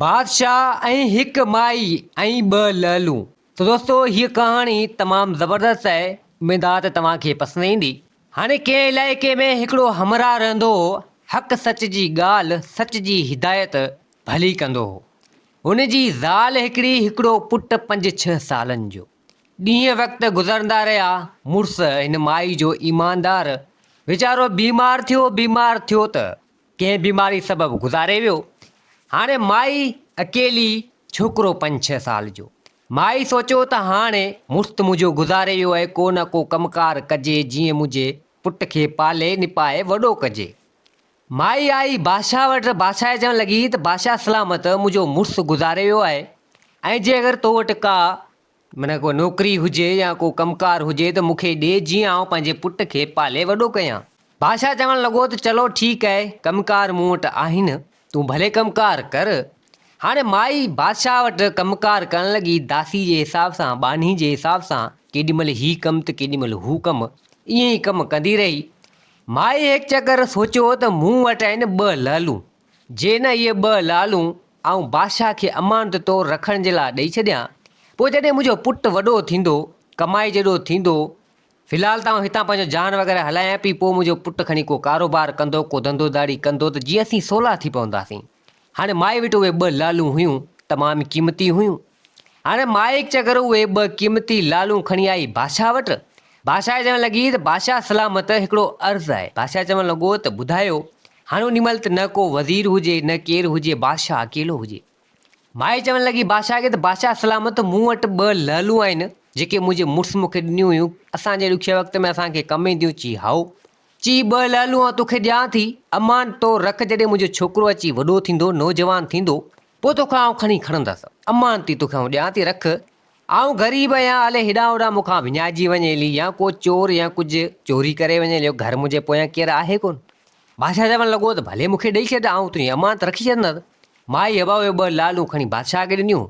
بادشاهه ۽ هڪ مائي ۽ ٻه لعلون. ته دوستو هيء ڪهاڻي تمام زبردست آهي اميد آ ته توهان کي پسند ايندي. هاڻي ڪنهن علائقي ۾ هڪڙو همراهه رهندو هو حق سچ جي ڳالهه سچ جي هدايت ڀلي ڪندو هو. هن جي زال هڪڙي هڪڙو پٽ پنج ڇهه سالن جو. ڏينهن وقت گذرندا رهيا مڙس هن مائي جو ايماندار ويچارو بيمار ٿيو بيمار ٿيو ته ڪنهن بيماري سبب گذاري ويو. هاڻي مائي اڪيلي، ڇوڪرو پنج ڇهه سال جو. مائي سوچيو ته هاڻي مڙس ته منهنجو گذاري ويو آهي، ڪو نه ڪو ڪم ڪار ڪجي جيئن منهنجي پٽ کي پالي نپائي وڏو ڪجي. مائي آئي بادشاهه وٽ، بادشاهه کي چوڻ لڳي ته بادشاهه سلامت منهنجو مڙس گذاري ويو آهي ۽ جي اگر تو وٽ ڪا معنيٰ ڪو نوڪري هجي يا ڪو ڪم ڪار هجي ته مون کي ڏي جيئن آئون پنهنجي پٽ کي پالي وڏو ڪيان. بادشاهه چوڻ لڳو ته چلو ٺيڪ آهي، ڪم ڪار مون وٽ آهن، تون ڀلي ڪم ڪار ڪر. هاڻي مائي بادشاهه وٽ ڪم ڪار ڪرڻ لڳي، داسي جي حساب سان، ٻانهي جي حساب سان، ڪيڏي مهل هي ڪم ته ڪيڏي مهل هو ڪم، ائين ئي ڪم ڪندي رهي. مائي هڪ چڪر سوچيو ته مون وٽ آهن ٻه لعلون، جي نه اهي ٻه لعلون آئون بادشاهه کي امانت طور رکڻ جي لاء ڏئي ڇڏيان، پوء جڏهن منهنجو پٽ وڏو ٿيندو، ڪمائي جيڏو ٿيندو، في الحال ته آئون هتان پنهنجو جهان وغيره هلايان پئي، پوء منهنجو پٽ کڻي ڪو ڪاروبار ڪندو، ڪو ڌنڌو ڌاڙي ڪندو ته جيئن اسين سولا ٿي پونداسين. هاڻي مائي وٽ اهي ٻه لعلون هيون، تمام قيمتي هيون. هاڻي مائي چڪر اهي ٻه قيمتي لعلون کڻي آئي بادشاهه وٽ. بادشاهه چوڻ لڳي ته بادشاهه سلامت هڪڙو عرض آهي. بادشاهه چوڻ لڳو ته ٻڌايو. هاڻي انهي مهل ته نه ڪو وزير هجي نه ڪير هجي بادشاهه اڪيلو هجي. مائي چوڻ لڳي بادشاهه کي ته بادشاهه سلامت مون وٽ ٻه لعلون آهن جيڪي منهنجي مڙس مون کي ڏنيون هيون اسان جي ڏکئي وقت ۾ اسان کي ڪم اينديون چي هائو چي ٻه لعلون آئون توکي ڏيان ٿي امان تو رک جڏهن منهنجو ڇوڪرو اچي وڏو ٿيندو نوجوان ٿيندو پوء توکان آئون کڻي کڻندس. امانتي توکي آئون ڏيان ٿي، رک. آئون غريب آهيان، الي هيڏانهن هوڏانهن مون کان وڃائجي وڃي هلي يا ڪو چور يا ڪجهه چوري ڪري وڃي هليو، گهر منهنجي پويان ڪير آهي ڪونه. بادشاهه چوڻ لڳو ته ڀلي مون کي ڏئي ڇڏ، آئون تنهنجي امانت رکي ڇڏندس. مائي هوا اهي ٻه لعلون کڻي بادشاهه کي ڏنيون.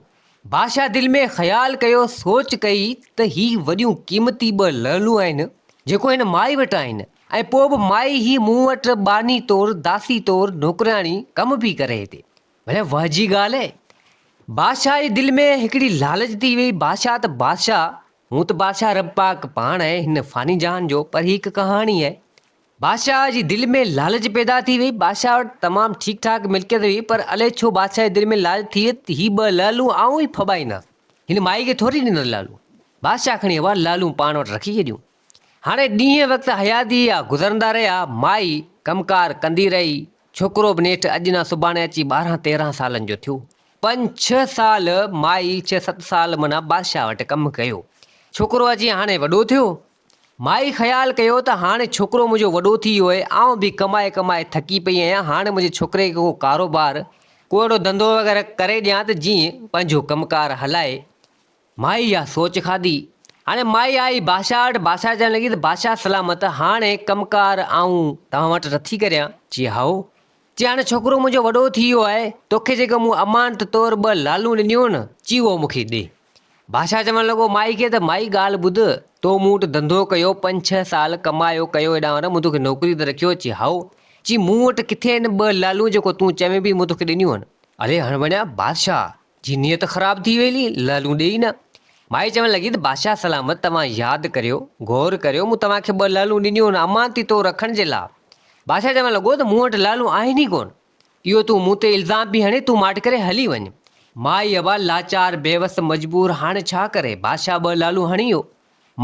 بادشاهه دل ۾ خيال ڪيو، سوچ ڪئي ته هي وڏيون قيمتي ٻه لعلون آهن، جيڪو هن مائي وٽ آهن ۽ پوء به مائي هي مون وٽ ٻانهي طور، داسي طور، نوڪرياڻي ڪم پئي ڪري هتي. ڀلي واهه جي ڳالهه آهي. بادشاهه جي دل ۾ هڪڙي لالچ ٿي وئي، بادشاهه ته بادشاهه، هون ته بادشاهه رب پاڪ پاڻ آهي هن فاني جهان جو، پر هي هڪ ڪهاڻي آهي. بادشاهه جي دل ۾ لالچ پيدا ٿي وئي، بادشاهه وٽ تمام ٺيڪ ٺاڪ ملڪيت هئي، پر الائي ڇو بادشاهه جي دل ۾ لالچ ٿي وئي ته هي ٻه لعلون آئون ئي ڦٻائيندس، هن مائي کي ٿوري ڏيندس لعلون. بادشاهه کڻي اها لعلون پاڻ وٽ رکي ڇڏيون. هاڻي ڏينهن وقت حياتيء جا گذرندا رهيا، مائي ڪم ڪار ڪندي رهي، ڇوڪرو به نيٺ اڄ نه سڀاڻي اچي ٻارهن تيرهن سالن جو ٿيو. پنج ڇهه سال مائي ڇهه ست سال معنيٰ بادشاهه وٽ ڪم ڪيو. ڇوڪرو اچي هاڻي وڏو ٿيو. مائي خيال ڪيو ته هاڻي ڇوڪرو منهنجو وڏو ٿي ويو آهي، آئون به ڪمائي ڪمائي ٿڪي پئي آهيان، هاڻي منهنجي ڇوڪري کي ڪو ڪاروبار، ڪو اهڙو ڌنڌو وغيره ڪري ڏيان ته جيئن پنهنجو ڪم ڪار هلائي. مائي اها سوچ کاڌي. هاڻي مائي آئي بادشاهه وٽ، بادشاهه چوڻ لڳي ته بادشاهه سلامت، هاڻي ڪم ڪار آئون توهان وٽ نٿي ڪريان. چي هائو. چي هاڻي ڇوڪرو منهنجو وڏو ٿي ويو آهي، توکي جيڪي مون امانت طور ٻه لالون ڏنيون هن، چي اهو مون کي ڏي. بادشاهه چوڻ لڳو مائي کي ته مائي ڳالهه ٻڌ، تو مون وٽ ڌنڌو ڪيو، پنج ڇهه سال ڪمايو ڪيو هيڏانهن هوڏانهن، مون توکي نوڪري تي رکيو، چي هائو. چي مون وٽ ڪٿي آهن ٻه لالون جيڪو تون چوين پئي مون توکي ڏنيون هن. الي هڻ وڃان بادشاهه. جي نيت خراب ٿي ويلي، لعلون ڏيئي نه. مائي چوڻ لڳي ته بادشاهه سلامت توهان ياد ڪريو، غور ڪريو، مون توهان کي ٻه لعلون ڏنيون هن امانتي طور رکڻ جي لاء. بادشاهه چوڻ لڳو ته مون وٽ لعلون آهن ئي ڪونه. اهو تون مون تي الزام پئي هڻين، تون ماٺ ڪري هلي وڃ. مائي ابا لاچار، بيوس، مجبور، هاڻي ڇا ڪري؟ بادشاهه ٻه لعلون هڻي ويو.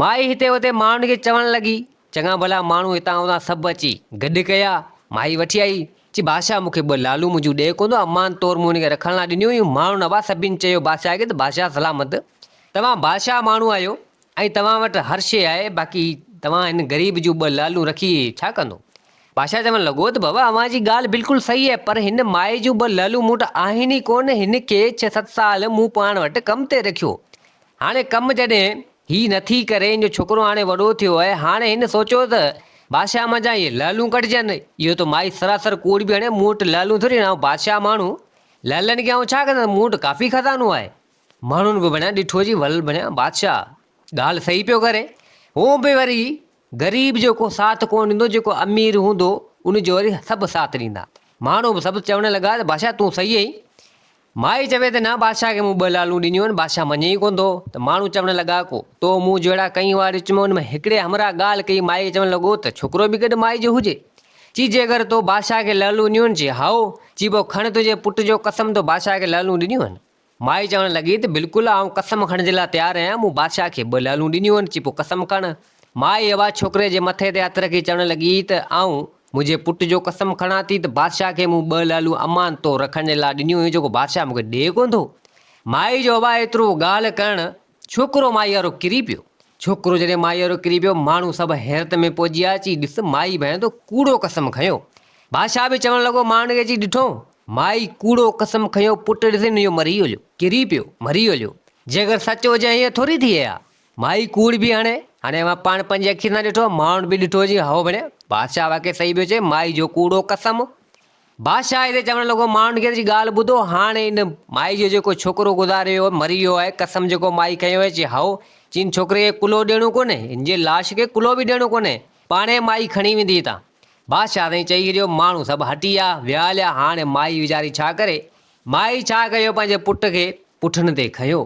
مائي هتي هتي ماڻهن کي چوڻ لڳي، چڱا ڀلا ماڻهو هتان هتان سڀ اچي گڏ ڪيا. مائي وٺي آئي، چي بادشاهه مون کي ٻه لالون منهنجون ڏي ڪونه ٿو، امان طور مون هن کي رکڻ لاء ڏنيون هيون. ماڻهن ابا سڀني چيو بادشاهه کي ته بادشاهه سلامت، توهان بادشاهه ماڻهو آهيو ۽ توهان وٽ هر شيء آهي، باقي توهان هن غريب جون ٻه لالون رکي ڇا ڪندو؟ بادشاهه چوڻ لڳو ته بابا اوهان جي ڳالهه بلڪل صحيح آهي، پر هن مائي جون ٻه لالون مون وٽ آهن ئي ڪونه، هن کي ڇهه ست سال مون پاڻ وٽ ڪم تي رکيو، هاڻي ڪم جڏهن هي نٿي ڪري، هن جو ڇوڪرو هاڻي وڏو ٿيو آهي، هاڻي هن سوچيو ته بادشاهه منجهان اهي لعلون ڪڍجن، اهو ته مائي سراسر ڪوڙ به هڻي، مون وٽ لعلون ٿوري آهن، آئون بادشاهه ماڻهو، لعلن کي آئون ڇا ڪندس، مون وٽ ڪافي خزانو آهي. ماڻهن به بڻيا ڏٺو جي ول بڻيا بادشاهه ڳالهه صحيح پيو ڪري، هونء به وري غريب جو ڪو ساٿ ڪونه ڏيندو، جيڪو امير هوندو ان جو وري سڀ ساٿ ڏيندا. ماڻهو به سڀ چوڻ لڳا ته بادشاهه تون صحيح آهين. مائي چوي ته نه بادشاهه کي مون ٻه لالون ڏنيون آهن، بادشاهه مڃي ئي ڪونه ٿو ته ماڻهو چوڻ لڳا ڪو تو مون جهڙا ڪئين هئا وچ ۾ ان ۾ هڪڙي همراهه ڳالهه ڪئي مائي کي چوڻ لڳو ته ڇوڪرو به گڏ مائي جو هجي. چي جيڪر تو بادشاهه کي لالون ڏنيون آهن چي هائو، چي پوء کڻ تنهنجي پٽ جو قسم تو بادشاهه کي لالون ڏنيون آهن. مائي چوڻ لڳي ته بلڪل آئون قسم کڻڻ جي لاء تيار آهيان مون بادشاهه کي ٻه لالون ڏنيون آهن چي پوء قسم کڻ. مائي اها ڇوڪري جي مٿي تي هٿ رکي چوڻ لڳي ته آئون منهنجي پٽ جو قسم کڻان ٿي ته بادشاهه کي مون ٻه لالون امان طور رکڻ جي لاء ڏنيون هيون جيڪو بادشاهه مون کي ڏئي ڪونه ٿو. مائي جو ابا ايترو ڳالهه ڪرڻ ڇوڪرو مائي وارو ڪري پيو. ڇوڪرو جڏهن مائي وارو ڪري پيو ماڻهو سڀ حيرت ۾ پئجي ويا چي ڏس مائي ڀانئين ٿو ڪوڙو قسم کنيو. بادشاهه به چوڻ لڳو ماڻهن کي چي ڏٺو مائي ڪوڙو قسم کنيو پٽ ڏسين اهو مري هليو ڪري پيو مري هليو جيڪر سچ هجي ائين ٿوري ٿئي ها. مائي ڪوڙ به هڻي. هاڻي اوهان پاڻ پنهنجي اکين سان ڏٺو، ماڻهن به ڏٺو جي هائو ڀڻيا. بادشاهه واقعي صحيح پيو چئي، مائي جو ڪوڙو قسم. بادشاهه هتي چوڻ لڳو ماڻهن کي ته جي ڳالهه ٻڌو، هاڻي ان مائي جو جيڪو ڇوڪرو گذاري ويو، مري ويو آهي، قسم جيڪو مائي کنيو آهي، چي هائو، چي ان ڇوڪري کي ڪلهو ڏيڻو ڪونهي، هن جي لاش کي ڪلهو به ڏيڻو ڪونهي، پاڻهي مائي کڻي ويندي هتان. بادشاهه سائين چئي ڇڏيو، ماڻهو سڀ هٽي ويا، ويا هليا، هاڻي مائي ويچاري ڇا ڪري؟ مائي ڇا ڪيو، پنهنجي پٽ کي پٺن تي کنيو.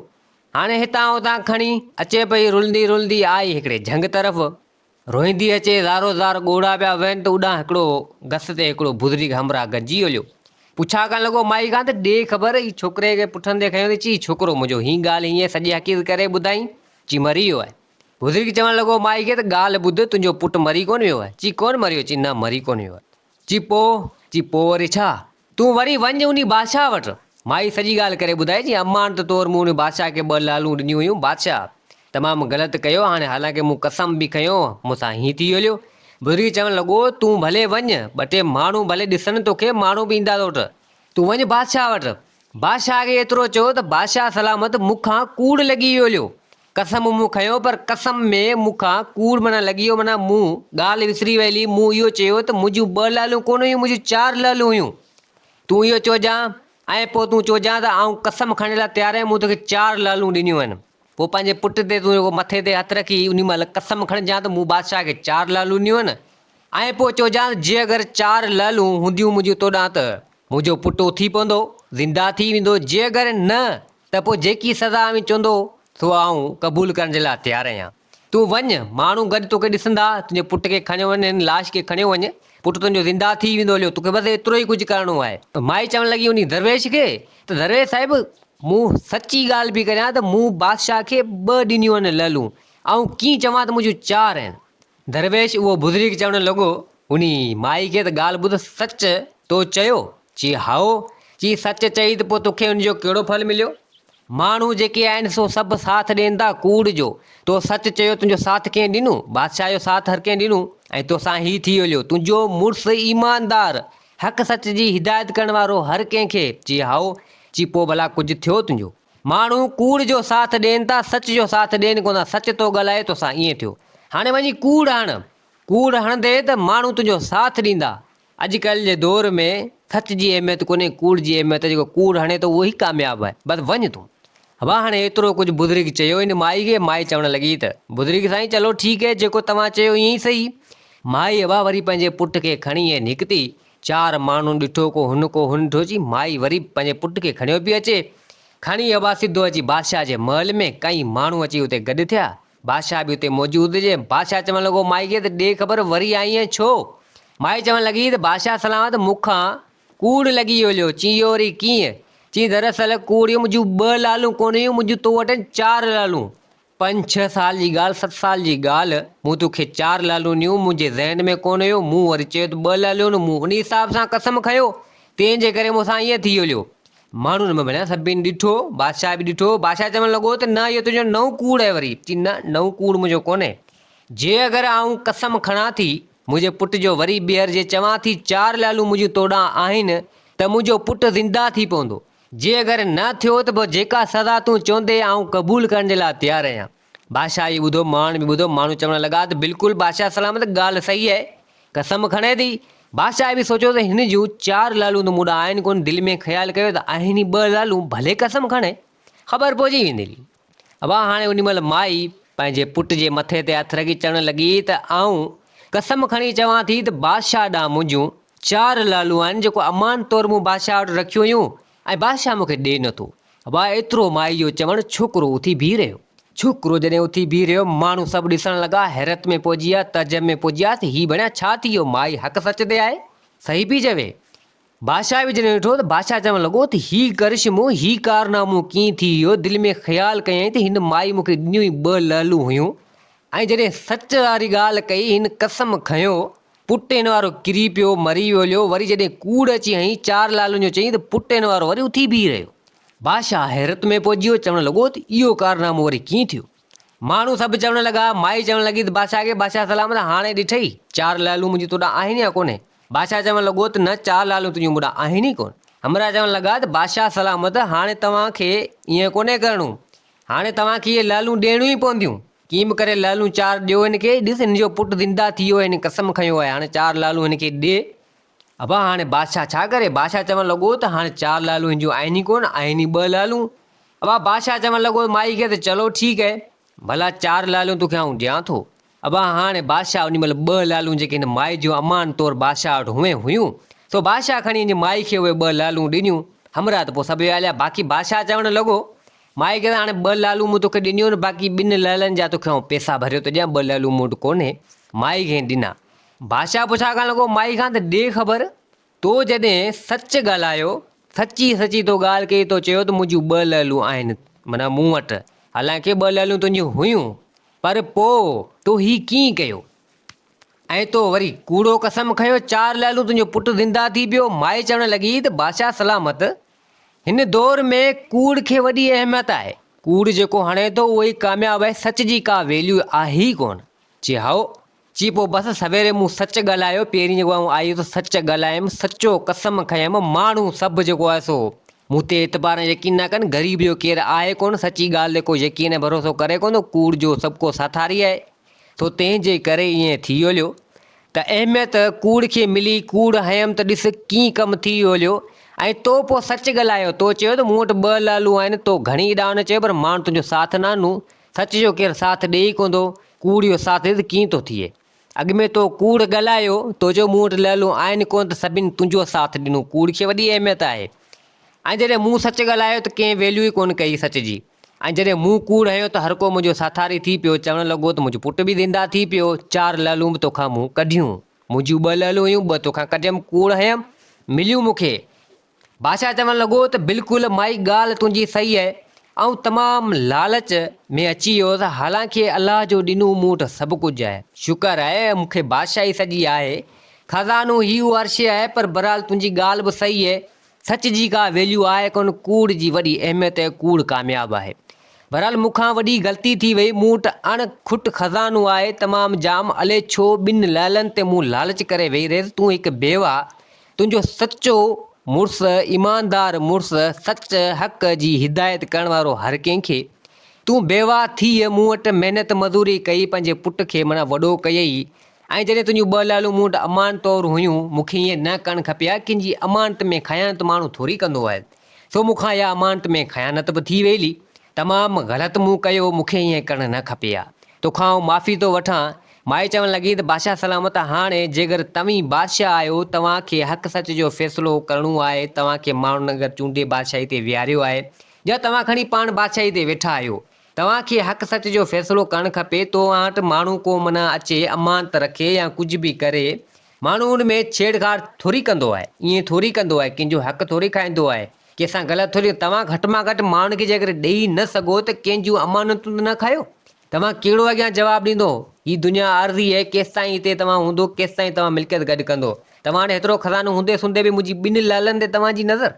هاڻي هتان هتان کڻي اچي پئي، رلندي رلندي آئي هڪڙي جهنگ طرف. روئيندي اچي زارو زار ڳوڙها پيا وهن ته اڏان هڪڙو گس تي هڪڙو بزرگ همراهه گڏجي هليو. پڇا ڪرڻ لڳو مائي کان ته ڏي خبر هي ڇوڪري کي پٺن تي کنيو ٿي چي ڇوڪرو منهنجو هين ڳالهه هيئن سڄي حقيقت ڪري ٻڌائين چي مري ويو آهي. بزرگ چوڻ لڳو مائي کي ته ڳالهه ٻڌ تنهنجو پٽ مري ڪونه ويو آهي چي ڪونه مريو چي نه مري ڪونه ويو آهي. چي پوء؟ چي پوء وري ڇا؟ تون وري وڃ انهي بادشاهه وٽ. مائي سڄي ڳالهه ڪري ٻڌائي، چي امانت طور مون انهي بادشاهه کي ٻه لالون ڏنيون هيون. بادشاهه تمام غلط ڪيو، هاڻي حالانڪه مون قسم به کنيو، مون سان هيئن ٿي هليو. بزرگ چوڻ لڳو، تون ڀلي وڃ، ٻه ٽي ماڻهو ڀلي ڏسن توکي، ماڻهو به ايندا تو وٽ. تون وڃ بادشاهه وٽ. بادشاهه کي ايترو چيو ته بادشاهه سلامت مون کان ڪوڙ لڳي ويو هليو. قسم مون کنيو پر قسم ۾ مون کان ڪوڙ معنيٰ لڳي ويو معنيٰ مون ڳالهه وسري ويلي مون اهو چيو ته منهنجون ٻه لالون ڪونه هيون منهنجون چار لالون هيون تون اهو چوجان ۽ پوء تون چوجان ته آئون قسم کڻڻ لاء تيار آهيان مون توکي چار لالون ڏنيون آهن پوء پنهنجي پٽ تي تون جيڪو مٿي تي هٿ رکي انهي مهل قسم کڻجان ته مون بادشاهه کي چار لالون ڏنيون آهن ۽ پوء چوجان ته جي اگر چار لالون هونديون منهنجون توڏانهن ته منهنجو پٽ اٿي پوندو زنده ٿي ويندو جي اگر نه ته پوء جيڪي سزا اوهين چوندو، سو آئون قبول ڪرڻ جي لاء تيار آهيان. تون وڃ، ماڻهو گڏ توکي ڏسندا، تنهنجي پٽ کي کڻيو وڃ، هن لاش کي کڻيو وڃ، پٽ تنهنجو زنده ٿي ويندو هليو، توکي بس ايترو ئي ڪجهه ڪرڻو آهي. مائي چوڻ لڳي انهي درويش کي ته درويش صاحب، مون سچي ڳالهه پئي ڪريان ته مون بادشاهه کي ٻه ڏنيون آهن لعلون، آئون ڪيئن چوان ته منهنجون چار آهن. درويش اهو بزرگ چوڻ لڳو انهي مائي کي ته ڳالهه ٻڌ سچ تو چيو؟ چي هائو. چي سچ چئي ته پوء توکي ان جو ڪهڙو ڦل مليو؟ ماڻهو جيڪي آهن سو سڀ ساٿ ڏين ٿا ڪوڙ جو. تو سچ چيو تنهنجو ساٿ ڪنهن ڏنو؟ بادشاهه جو ساٿ هر ڪنهن ڏنو ۽ توسان هي ٿي هليو. تنهنجو مڙس ايماندار، حق سچ جي هدايت ڪرڻ وارو هر ڪنهن کي. چي هائو. چي پوء ڀلا ڪجهه ٿيو تنهنجو؟ ماڻهو ڪوڙ جو ساٿ ڏين ٿا، سچ جو ساٿ ڏين ڪونه ٿا. سچ ٿو ڳالهائي توسان ائين ٿيو. هاڻي وڃي ڪوڙ هڻ. ڪوڙ هڻندي ته ماڻهو تنهنجو ساٿ ڏيندا. اڄڪلهه جي دور ۾ سچ جي اهميت ڪونهي، ڪوڙ جي اهميت آهي. جيڪو ڪوڙ هڻي ٿو اهو ئي ڪامياب آهي. بس وڃ تون. ابا هاڻي ايترو ڪجهه بزرگ چيو هن مائي کي، مائي چوڻ لڳي ته، بزرگ سائين چلو ٺيڪ هي جيڪو توهان چيو ائين ئي سهي. مائي ابا وري پنهنجي پٽ کي کڻي ۽ نڪتي. چار ماڻهن ڏٺو ڪو هن ڪو هن ڏٺو چي مائي وري به پنهنجي پٽ کي کڻيو پئي اچي. کڻي ابا سڌو اچي بادشاهه جي محل ۾، ڪئين ماڻهو اچي اتي گڏ ٿيا. بادشاهه به اتي موجود هجي. بادشاهه چوڻ لڳو مائي کي ته ڏي خبر وري آئي آهين ڇو؟ مائي چوڻ لڳي ته بادشاهه سلامت مون کان ڪوڙ لڳي ويو. چي اهو وري ڪيئن؟ چي دراصل ڪوڙ اهو منهنجون ٻه لالون ڪونه هيون منهنجون تو وٽ آهن چار لالون. پنج ڇهه سال جي ڳالهه ست سال جي ڳالهه مون توکي چار لالون ڏنيون منهنجي ذهن ۾ ڪونه هيو مون وري چيو ته ٻه لالون مون انهي حساب سان قسم کنيو تنهن جي ڪري مون سان ائين ٿي هليو. ماڻهن ۾ ڀليان سڀني ڏٺو، بادشاهه به ڏٺو، بادشاهه چوڻ لڳو ته نه اهو تنهنجو نئون ڪوڙ آهي وري چي نه نئون ڪوڙ منهنجو ڪونهي جي اگر آئون قسم کڻان ٿي منهنجي پٽ جو وري ٻيهر جي چوان ٿي چار لالون منهنجون توڏانهن آهن ته منهنجو پٽ زنده ٿي پوندو جي اگر نه ٿيو ته پوء جيڪا سزا تون چوندين آئون قبول ڪرڻ جي لاء تيار آهيان. بادشاهه اهو ٻڌو، ماڻهن به ٻڌو، ماڻهو چوڻ لڳا ته بلڪل بادشاهه سلامت ڳالهه صحيح آهي، قسم کڻي ٿي. بادشاهه به سوچيو ته هن جون چار لالون ته مون ڏانهن آهن ڪونه، دل ۾ خيال ڪيو ته آهن ئي ٻه لالون، ڀلي قسم کڻي، خبر پئجي ويندي. ابا هاڻي انهي مهل مائي پنهنجي پٽ جي مٿي تي هٿ رکي چوڻ لڳي ته آئون قسم کڻي چوان ٿي ته بادشاهه ڏانهن منهنجون چار لالون آهن جيڪو امان طور مون بادشاهه وٽ رکيون هيون ۽ بادشاهه مون کي ڏي نٿو. ابا ايترو مائي جو چوڻ ڇوڪرو اٿي بيهي رهيو. ڇوڪرو جڏهن اٿي بيهي رهيو، ماڻهو سڀ ڏسڻ لڳا، حيرت ۾ پئجي ويا، تعجب ۾ پئجي ويا ته هي ڀڻيا ڇا ٿي ويو، مائي حق سچ تي آهي، صحيح پئي چوي. بادشاهه به جڏهن ڏٺو ته بادشاهه چوڻ لڳو ته هي ڪرشمو، هي ڪارنامو ڪيئن ٿي ويو، دل ۾ خيال ڪيائين ته هن مائي مون کي ڏنيون ئي ٻه لعلون هيون ۽ جڏهن سچ واري ڳالهه ڪئي، هن قسم کنيو، پٽ هن وارو ڪري پيو، مري ويو هليو، وري جڏهن ڪوڙ اچي هنئي، چار لالن جو چيائين ته پٽ هن وارو وري اٿي بيهي رهيو. بادشاهه حيرت ۾ پئجي ويو، چوڻ لڳو ته اهو ڪارنامو وري ڪيئن ٿيو؟ ماڻهو سڀ چوڻ لڳا، مائي چوڻ لڳي ته بادشاهه کي، بادشاهه سلامت، هاڻي ڏٺئي، چار لالون منهنجون تو ڏانهن آهن يا ڪونهي؟ بادشاهه چوڻ لڳو ته نه، چار لالون تنهنجون مون ڏانهن آهن ئي ڪونه. همراهه چوڻ لڳا ته بادشاهه سلامت، هاڻي توهان کي ائين ڪونهي ڪرڻو، هاڻي توهان کي اهي لعلون ڏيڻيون ئي پونديون. ڪيئن به ڪري لعلون چار ڏيو هن کي. ڏس هن جو پٽ زنده ٿي ويو آهي، هن قسم کنيو آهي، هاڻي چار لعلون هن کي ڏي. ابا هاڻي بادشاهه ڇا ڪري؟ بادشاهه چوڻ لڳو ته هاڻي چار لعلون هن جون آهن ئي ڪونه، آهن ئي ٻه لعلون. ابا بادشاهه چوڻ لڳو مائي کي ته چلو ٺيڪ آهي، ڀلا چار لعلون توکي آئون ڏيان ٿو. ابا هاڻي بادشاهه انهي مهل ٻه لعلون جيڪي هن مائي جون امان طور بادشاهه وٽ هئين هيون، سو بادشاهه کڻي هن مائي کي اهي ٻه لعلون ڏنيون. همراهه ته پوء سڀ ويا هليا، باقي بادشاهه چوڻ لڳو مائي کي ته هاڻي ٻه لعلون مون توکي ڏنيون آهن، باقي ٻن لعلن جا توکي آئون پئسا ڀريو ٿو ڏيان، ٻه لعلون مون وٽ ڪونهي. مائي کي ڏنا. بادشاهه پڇا ڪرڻ لڳو مائي کان ته ڏي خبر، تو جڏهن سچ ڳالهايو، سچي سچي تو ڳالهه ڪئي، تو چيو ته منهنجون ٻه لعلون آهن، معنيٰ مون وٽ، حالانڪه ٻه لعلون تنهنجون هيون، پر پوء تو هي ڪيئن ڪيو؟ ۽ تو وري ڪوڙو قسم کنيو، چار لعلون تنهنجو پٽ زنده ٿي پيو. مائي چوڻ لڳي ته بادشاهه سلامت، هن دور ۾ ڪوڙ کي وڏي اهميت آهي. ڪوڙ جيڪو هڻي ٿو اهو ئي ڪامياب آهي، سچ جي ڪا ويليو آهي ئي ڪونه. چي هائو. چي پوء بس سويري مون سچ ڳالهايو، پهرين جيڪو آئون آئي هيس سچ ڳالهايم، سچو قسم کنيم، ماڻهو سڀ جيڪو آهي سو مون تي اعتبار ۽ يقين نه ڪن، غريب جو ڪير آهي ڪونه، سچي ڳالهه تي ڪو يقين ۽ ڀروسو ڪري ڪونه ٿو، ڪوڙ جو سڀ ڪو ساٿاري آهي. سو تنهن جي ڪري ائين ٿي هليو ته اهميت ڪوڙ کي ملي، ڪوڙ هنيم ته ڏس ڪيئن ڪم ٿي ويو هليو ۽ تو پوء سچ ڳالهايو، تو چيو ته مون وٽ ٻه لالون آهن، تو گهڻي ڏانء نه چيو پر ماڻهن تنهنجو ساٿ نه ڏنو، سچ جو ڪير ساٿ ڏئي ئي ڪونه ٿو، ڪوڙ جو ساٿ ڏي ته ڪيئن ٿو ٿئي. اڳ ۾ تو ڪوڙ ڳالهايو، تو چيو مون وٽ لالون آهن ڪونه ته سڀني تنهنجو ساٿ ڏنو، ڪوڙ کي وڏي اهميت آهي ۽ جڏهن مون سچ ڳالهايو ته ڪنهن ويليو ئي ڪونه ڪئي سچ جي. ۽ جڏهن مون ڪوڙ هنيو ته هرڪو منهنجو ساٿاري ٿي پيو، چوڻ لڳو ته منهنجو پٽ به زنده ٿي پيو، چار لعلون به توکان مون ڪڍيون. منهنجيون ٻه لعلون هيون، ٻه توکان ڪڍيم، ڪوڙ هنيم، مليون مون کي. بادشاهه چوڻ لڳو ته بلڪل مائي ڳالهه تنهنجي صحيح آهي، آئون تمام لالچ ۾ اچي ويو هوس، حالانڪه الله جو ڏنو مون وٽ سڀ ڪجهه آهي، شڪر آهي مون کي بادشاهي سڄي آهي، خزانو هي هو هر شيء آهي، پر بهرحال تنهنجي ڳالهه به صحيح آهي، سچ جي ڪا ويليو آهي ڪونه، ڪوڙ جي وڏي اهميت ۽ ڪوڙ ڪامياب آهي. بھرحال مون کان وڏي غلطي ٿي وئي، مون وٽ اڻ کٽ خزانو آهي تمام جام، الئي ڇو ٻن لعلن تي مون لالچ ڪري ويهي رهيس، تون هڪ بيواهه، تنهنجو سچو مڙس، ايماندار مڙس، سچ حق جي هدايت ڪرڻ وارو هر ڪنهن کي، تون بيواهه ٿيء مون وٽ محنت مزوري ڪئي پنهنجي پٽ کي معنيٰ وڏو ڪيئي، ۽ جڏهن تنهنجون ٻه لالون مون وٽ امانت طور هيون، مون کي ائين نه ڪرڻ کپي ها، ڪنهن جي امانت ۾ خيانت ماڻهو ٿوري ڪندو آهي. سو مون کان اها امانت ۾ خيانت به ٿي ويلي. تمام غلط مون ڪيو، مون کي ائين ڪرڻ نه کپي ها. توکان آئون معافي ٿو وٺان. مائي چوڻ لڳي ته بادشاهه سلامت هاڻي جيڪر توهين بادشاهه آهيو، توهان کي حق سچ جو فيصلو ڪرڻو آهي، توهان کي ماڻهن اگر چونڊي بادشاهي تي ويهاريو آهي يا توهان کڻي پاڻ بادشاهي تي ويٺا آهيو، توهان کي حق سچ جو فيصلو ڪرڻ کپي، توهان وٽ ماڻهو ڪو منع اچي امانت رکي يا ڪجهه به ڪري، ماڻهو ان ۾ ڇيڙ کاڙ ٿوري ڪندو آهي، ائين ٿوري ڪندو آهي، ڪنهن جو حق ٿوري کائيندو آهي، ڪنهن سان غلط ٿوري، توهان گهٽ مان گهٽ ماڻهن کي جيڪڏهن ڏئي نه سگهو ته ڪنهن جون امانتون ته نه کايو، توهان ڪهڙو اڳيان جواب ڏيندو، هي دنيا عارضي آهي، ڪيستائين هتي توهان هوندو، ڪيستائين توهان ملڪيت گڏ ڪندو، توهان وٽ هيترو خزانو هوندي سوندي به منهنجي ٻن لعلن تي توهان جي نظر.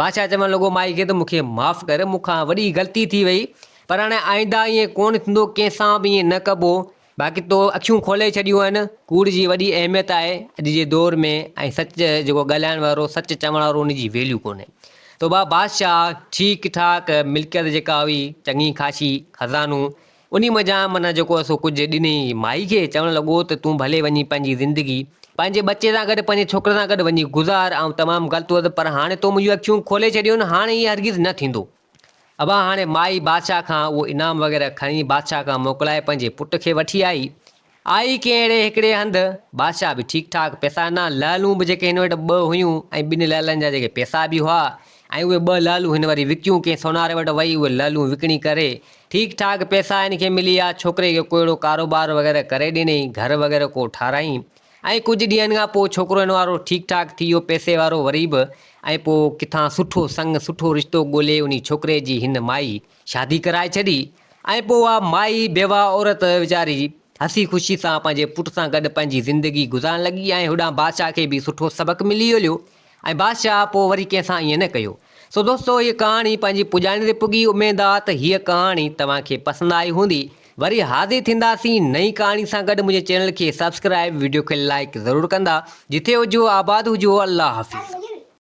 بادشاهه چوڻ لڳو، مائي کي ته مون کي معاف ڪر، مون کان وڏي غلطي ٿي وئي، پر هاڻي آئنده ائين ڪونه ٿيندو، ڪنهن سان به ائين نه ڪبو، باقي تو اکيون کولي ڇڏيون آهن، ڪوڙ جي وڏي اهميت آهي اڄ جي دور ۾ ۽ سچ جيڪو ڳالهائڻ وارو، سچ چوڻ وارو ان جي ويليو ڪونهي. تو با بادشاهه ٺيڪ ٺاڪ ملڪيت جيڪا هئي، چڱي خاصي خزانو، انهي منجهان معنيٰ جيڪو سو ڪجهه ڏنئي مائي کي، چوڻ لڳو ته تون ڀلي وڃي پنهنجي زندگي پنهنجي ٻچي سان گڏ پنهنجي ڇوڪري سان گڏ وڃي گذار، آئون تمام غلط هئس پر هاڻي تو منهنجون اکيون کولي ڇڏيون آهن، هاڻي ائين هرگز نه ٿيندو. ابا هاڻي مائي بادشاهه کان اهو انعام وغيره کڻي بادشاهه کان موڪلائي پنهنجي پٽ کي وٺي آئي. آئي ڪنهن اهڙي هڪڙي هنڌ، بادشاهه به ٺيڪ ٺاڪ پئسا ڏنا، لعلون به جيڪي هن وٽ ٻه هيون ۽ ٻن لعلن جا جيڪي پئسا به هئا ۽ اهي ٻه لعلون هن وري وڪيون ڪنهن سوناري وٽ وئي اهي لعلون وڪڻي ڪري ٺيڪ ٺاڪ پئسا هن کي ملي ويا ڇوڪري کي ڪو اهڙو ڪاروبار وغيره ڪري ڏنئي گهر وغيره ڪو ٺارايائين ۽ ڪجهه ڏينهن کان پوء ڇوڪرو هن وارو ٺيڪ ٺاڪ ٿي ويو پئسي وارو وري به ۽ پوء ڪٿان سٺو سڱ سٺو رشتو ڳولي انهي ڇوڪري جي هن مائي شادي ڪرائي ڇڏي ۽ پوء اها مائي بيواهه عورت ويچاري هسي خوشي سان پنهنجي پٽ سان گڏ پنهنجي زندگي گذارڻ لڳي ۽ هوڏانهن بادشاهه کي به سٺو سبق ملي هليو ۽ بادشاهه پوء وري ڪنهن سان ائين نه ڪيو. سو دوستو هيء ڪهاڻي پنهنجي پڄاڻي تي پڳي اميد آ ته هيء ڪهاڻي توهان کي پسند آئي هوندي. وري حاضر ٿينداسين نئين ڪهاڻي سان گڏ منهنجي چينل کي سبسڪرائب وڊيو کي لائيڪ ضرور ڪندا جتي هجو آباد هجو الله حافظ.